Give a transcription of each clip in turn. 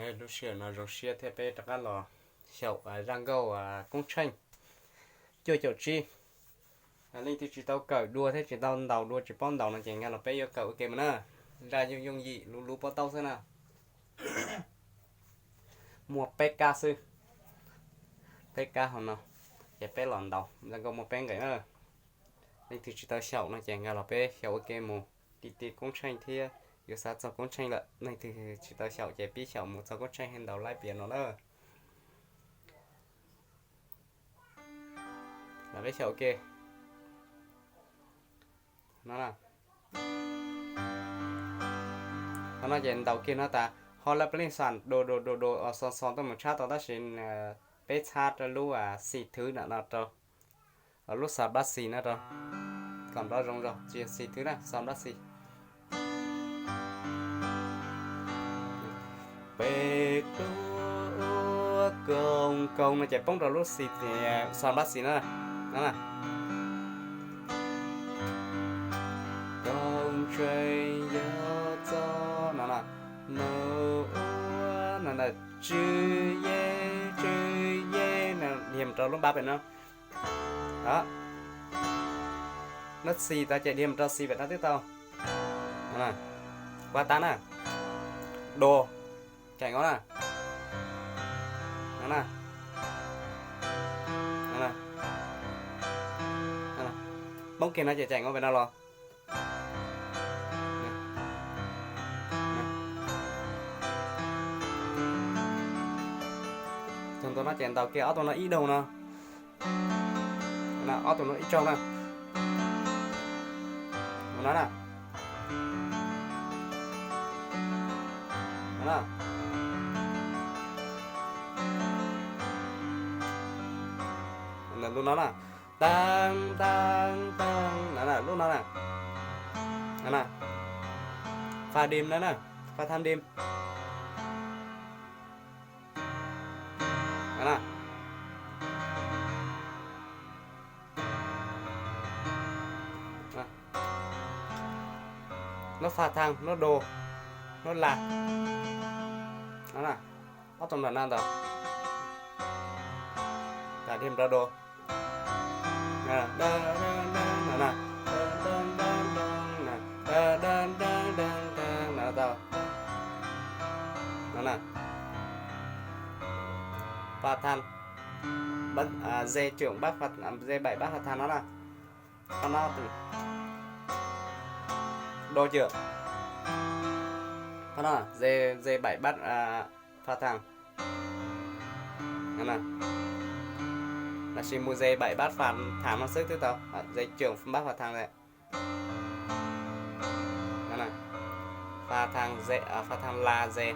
Lub sij hawm no zoo siab thiab peb rov qab los xyaum zaj nkauj Koob Tsheej cuaj caum tsib. Leej twg tsis tau kawm dua thiab tsis tau ntaus dua, tsis paub ntaus no ces nkag los peb yuav kawm ua ke mus na. Zaj yooj yooj yim luv luv pob taub xwb na. Muaj peb kab xwb, peb kab hauv no, ces peb los ntaus zaj nkauj muaj peb nqes na. Leej twg tsis tau xyaum no ces nkag los peb xyaum ua ke mus. Ti ti Koob Tsheej thiab yuav xav txog Koob Tsheej lawm, leej twg tsis tau xyaum ces pib xyaum mus txog Koob Tsheej thiaj ntaus laib piav no na. Los peb xyaum ua ke no. Qhov no ces ntaus kiag no tas ho lawv peb leej xas do do do do xo xo tuaj mus tshab tau tab sis peb txhab rau lub xis thwv ntawm no rau, lub xas bab xis no rau, kom nrov zoo zog tsis yog xis thwv na, xas bab xis. Peb tuaj ua koos koos no ces poob rau lub xis, xas bab xis no na. Koos Tsheej yog txoj no na, nws ua no na, tsw ye, tsw ye no dhia mus rau lub npab pem no. Nub xis tau ces dhia mus rau xis pem no twb tau. Kuab tab na, do, caim nkaus na, no na, poob kiag no ces caim nkaus pem no los. Txog ntua no ces ntaus kiag ob tug no ib daug no. Ob tug no ib tsaug na. Mus no na. Lub no na. Taag taag taag, lub no na. Fa dim no na, fa thang dim. Nub fa thang, nub do, nub la. Ob tug nram no ntawd. Tam dhia rau do. Tau. Fa thang. Dây trưởng bát, dây bảy bát fa thang no na. Qhov no, đô trưởng. Qhov no, dây, dây bảy bát fa thang. Lossis mus dây bảy bát fa thang no xwb twb tau, dây trưởng bát fa thang lawm. Fa thang, fa thang la dây.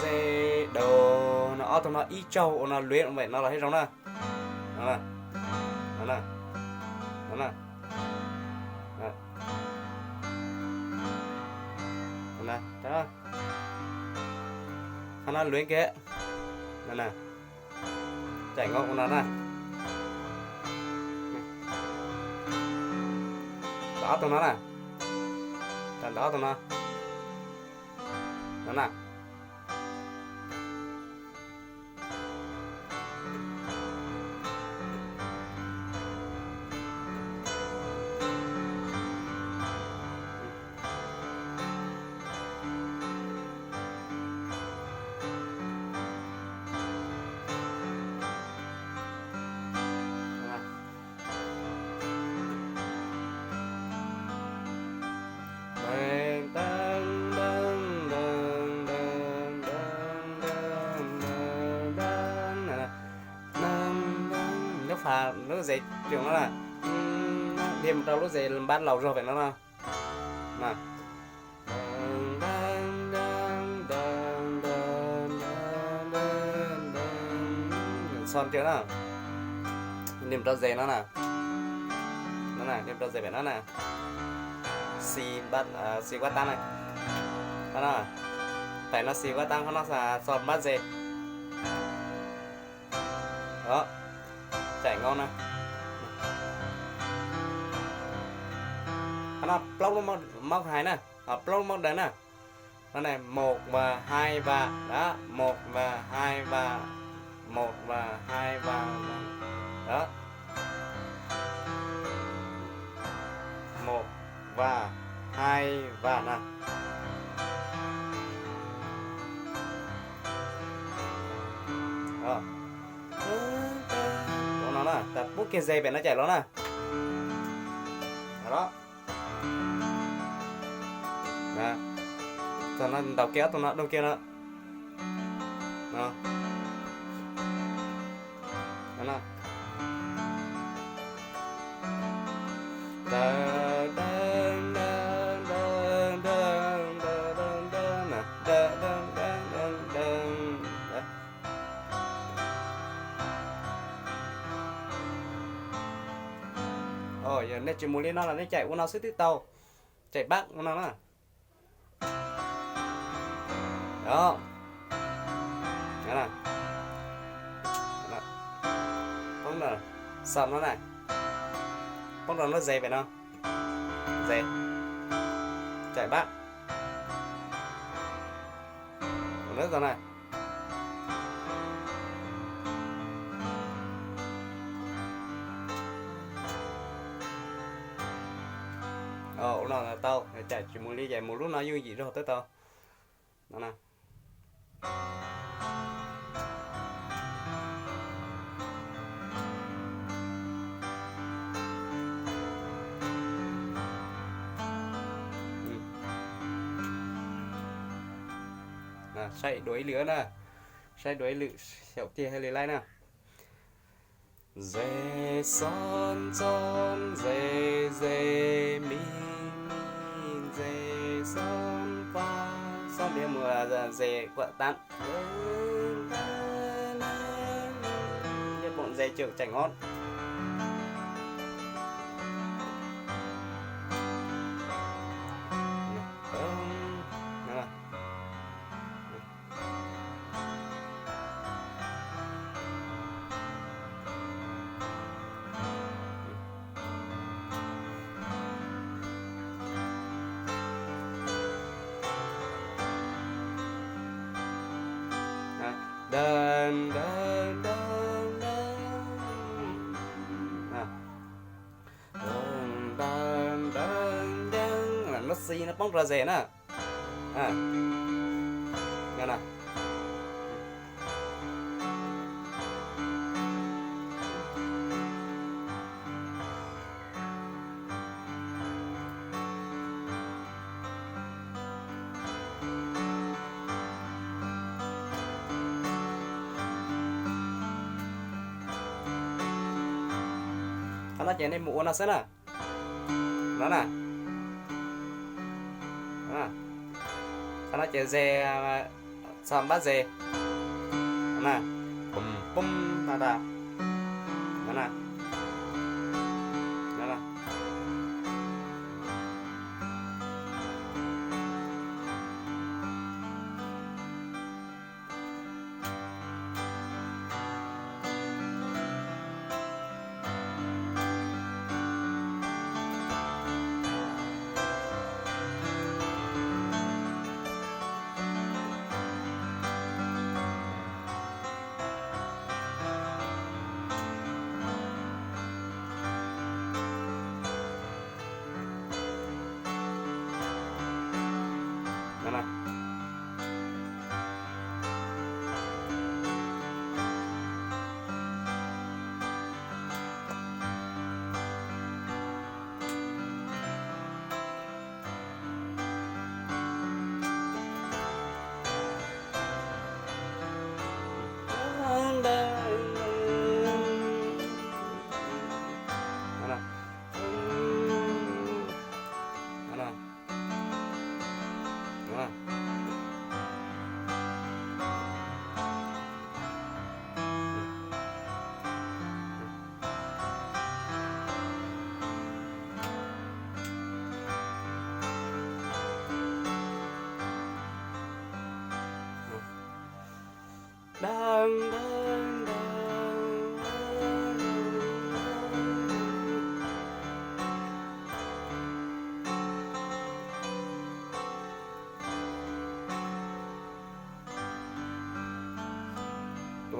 Dây đồ no, ob tug no ib tsaug ua no luyến ua ntawm no los thiaj zoo na. Qhov no luyến kiag. Caim nkaus ua no na. Ntawm ob tug no na. Ntawm ob tug no. No na. Lub fa, lub dây trưởng no na, dhia mus rau lub dây bát laus zog pem no na. Son kiag na. Dhia mus rau dây no na. Dhia mus rau dây pem no na. Si, si quát tám na. Qhov no, pem no si quát tám, qhov no son bát dây. Caim nkaus na. Qhov Plaub lub móc hais na, plaub lub móc đơn na. Nó này một và hai và đó, một và hai và, một và hai và, đó. Một và hai và nè. Đó. Ua no na, tas pub kiag dây pem no chais los na. Đó. Txog no ntaus kiag ob tug no doo kiag no. Yog nej tsis mus li no los nej cais ua no xwb twb tau. Cais bass ua no na. Đó. Poob rau sub no na. Poob rau nub dây pem no. Dây. Cais bass. Nub no na. Ua no tau, cais tsis mus li ces mus lub no yooj yim zog twb tau. No na. Saib dua ib lwm na. Saib dua ib lwm xyaum tiag thiaj li laib na. Re sol sol re re mi mi re sol fa sol, ntiav mus re quart tám. Ntiav poom re cawm caim ngod. Dawg dawg dawg dawg. Nub xi no poob rau zes na. Qhov no ces nej mus ua no xwb na. No na. Qhov no ces zes, txog npab zes. No na. Pum pum no tas. No na. No na.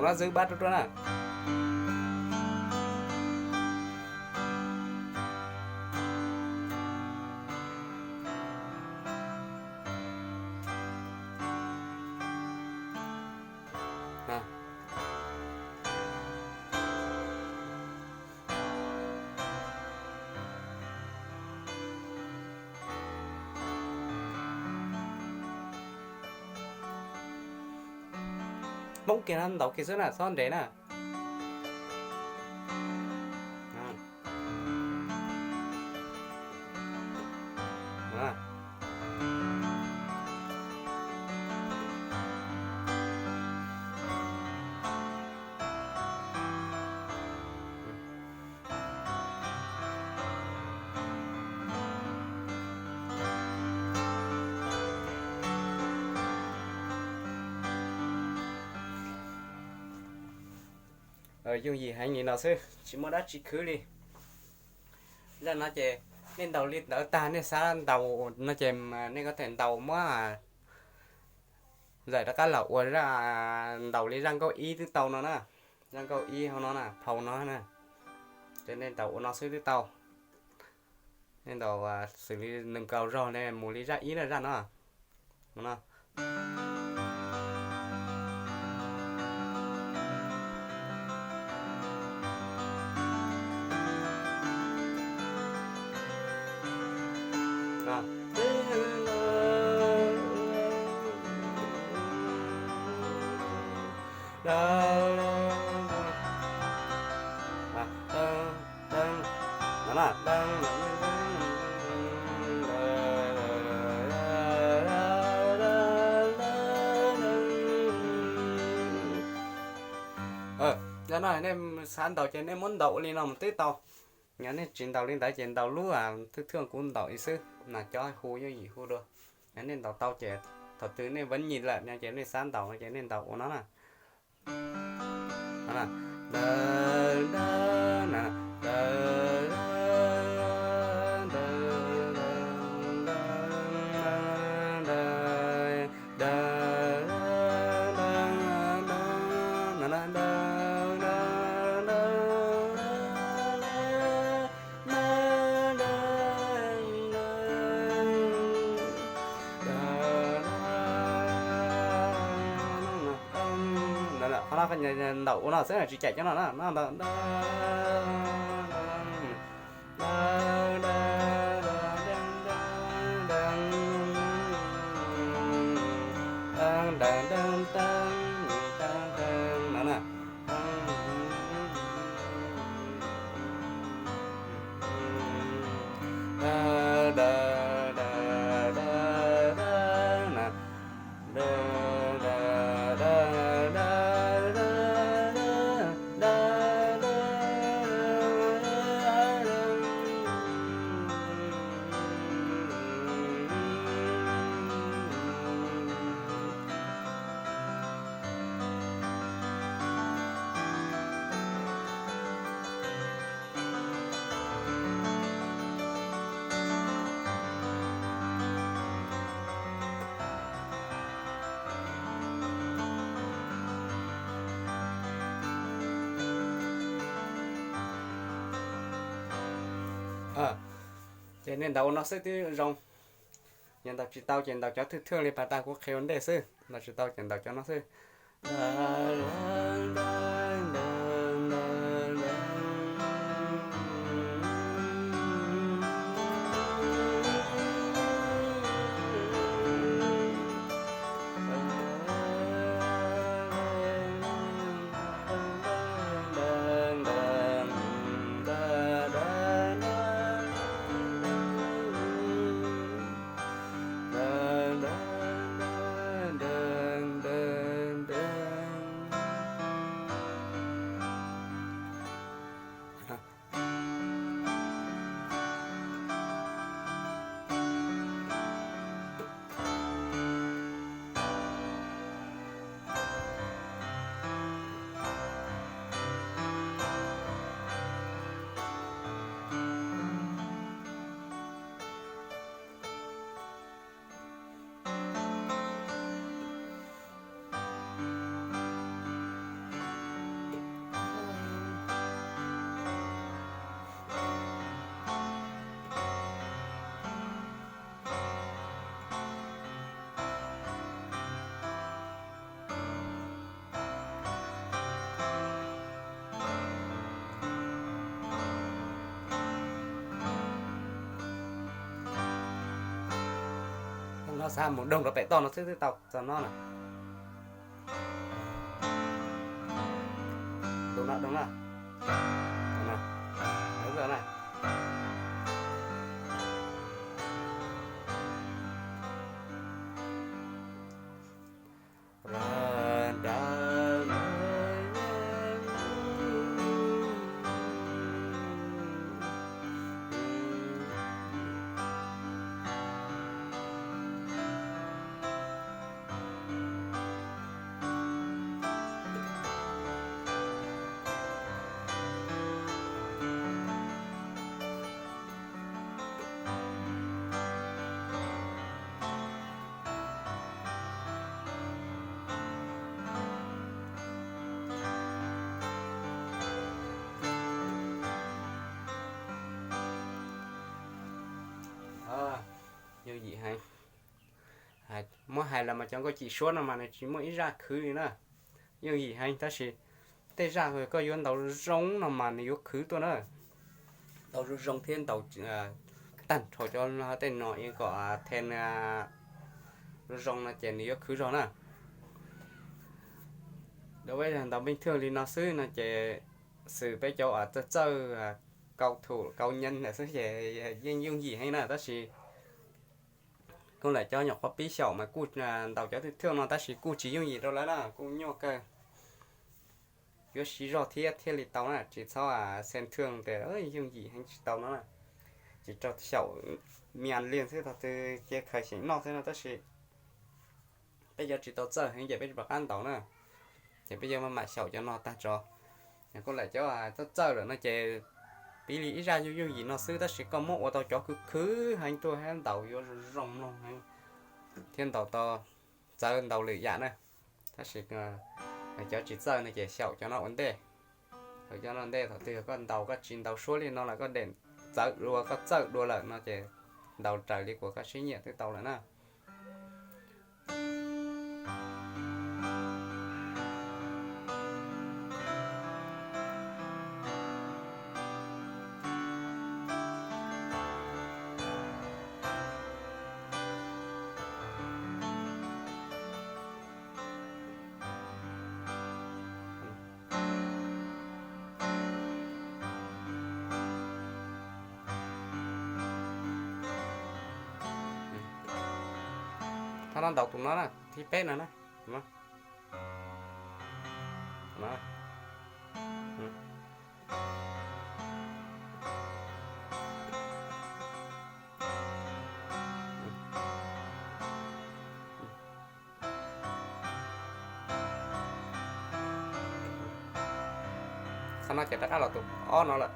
Mus no xwb pab ruaj ruaj na. Hmoob kiag no ntaus kiag xwb na, txhob nres na. Yooj yim heev li no xwb, tsis muaj dab tsi khwv li. Zaj no ces nej ntaus li ntawd tag nej xav ntaus no ces nej có thể ntaus muab zais rov qab los ua zaj, ntaus li zaj nkauj ib twb tau no na. Zaj nkauj ib hauv no na, phau no na. Ces nej ntaus ua no xwb twb tau. Nej ntaus xws li nws nkaus zog ne mus li zaj ib na, zaj no. No. Yog no nej xav ntaus ces nej muab ntaus ua li no mus twb tau. Yog nej tsis ntaus li ntawd ces ntaus lub thwj thwj kuv ntaus li xwb, nas cov hu yooj yim hu dua. Yog nej ntaus tau ces thaum twg nej vaj nyim lawm no ces nej xav ntaus no ces nej ntaus ua no na. Qhov no ntaus ua no xwb, tsis cais cov no na. Ces nej ntaus ua no xwb twb zoo. Yog ntaus tsis tau ces ntaus cov thwj thwj li pas tas kuv qhia ua ntej xwb, ntaus tsis tau ces ntaus cov no xwb. No xav mus doog rau pem toj no xwb twb tau txog no na. Tus no doog na. Yooj yim heev. Muab hais los mas cov nkauj cim suab no mas nws tsis muaj ib zaj khwv li na. Yooj yim heev tab sis tej zaj koj yuav ntaus zoo no mas nws yuav khwv tuaj na. Ntaus zoo zoo thiab ntaus tag nrho cov tej no kom then zoo zoo no ces nws yuav khwv zog na. Dab veb ntaus npeej thwj li no xwb no ces xwm peb cov uas txawj txawj kau thum kau nyees ntawm xwb ces yeej yooj yim heev na tab sis kuj lam cov nyuam qhuav pib xyaum mas kuj ntaus cov thwj thwj no tab sis kuj tsis yooj yim rau lawv na, kuj nyuaj kawg. Yuav siv zog thiab thiaj li tau na, tsis txhob xen thwj tias yooj yim heev tsis tau no na. Tsis rau xyaum mias liag xwb thaum twg cia khaws xyeem noj xwb no tab sis peb cov tsis tau txawj heev ces peb tsis pom qab ntaus na, ces peb yuav maj mam xyaum cov no tag tso. Kuj lam cov txawj txawj lawm no ces piv li ib zaj yooj yooj yim no xwb tab sis koj muab ua tau cov khwv khwv heev tuaj thiab ntaus yuav zoo mloog heev thiab ntaus tau txawv ntau lwm yam na. Tab sis cov tsis txawj no ces xyaum cov no ua ntej. Xyaum cov no ntej thaum twg koj ntaus koj tsis ntaus suab li no lawm koj dem txawv dua koj txawj dua lawm no ces ntaus raws li kuas koj siab nyiam twb tau lawm na. Thab no ntaus tus no na, thib peb no na. Qhov no ces rov qab los tus ob no lawm.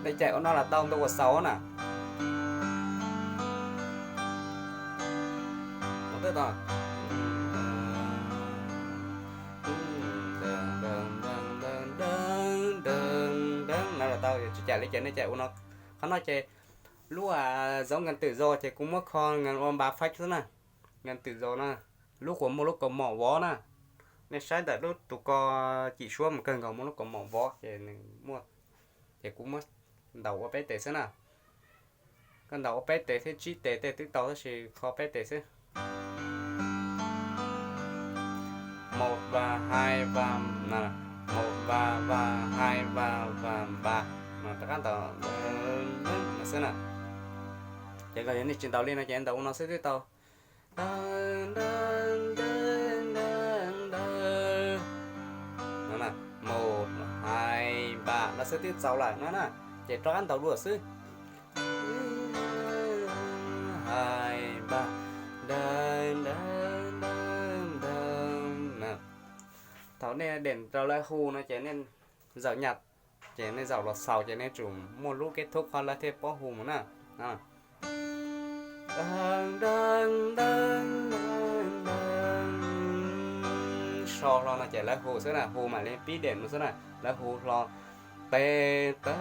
Dej cais ua no los tau ntu ua xaus na. No los tau, tsis cais li ces nej cais ua no. Qhov no ces lub zoov nkas twm zos ces kuv muab kho nkas ua npas faib xwb na. Nkas twm zos na, lub kuas muaj lub kaus mom vov na. Nej saib ntawm lub tus ko cim suab mus kawg nkaus muaj lub kaus mom vov ces nws muaj, ces kuv muab ntaus ua peb tes xwb na. Koj ntaus ua peb tes thiab tsib tes tej twb tau tab sis kho peb tes xwb. Mus vas hais vas, mus vas vas hais vas vas npas, rov qab ntaus xwb na. Ces koj yog nej tsis ntaus li no ces ntaus ua no xwb twb tau. Mus hais npas no xwb twb txaus lawm no na. Ces rov qab ntaus dua xwb. Hais npas, ntaus, ntaus, ntaus, ntaus. Thaum nej dem rau lawv hu no ces nej zaum nyaj, ces nej zaum los xaus ces nej tsum muaj lub keb thub qhov lawv thiaj paub hu mus na. So hlo no ces lawv hu xwb na, hu mam li pib dem mus xwb na, lawv hu hlo. Tes taw,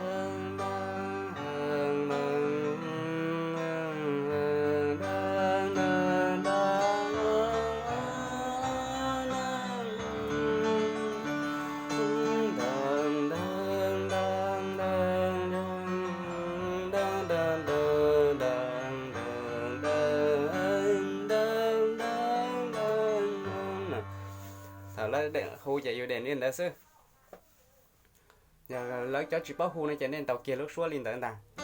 Hu ces yus dej niaj ntawd xwb. Yog lawv cov tsis paub hu no ces nej ntaus kiag lub suab li ntawd ntag.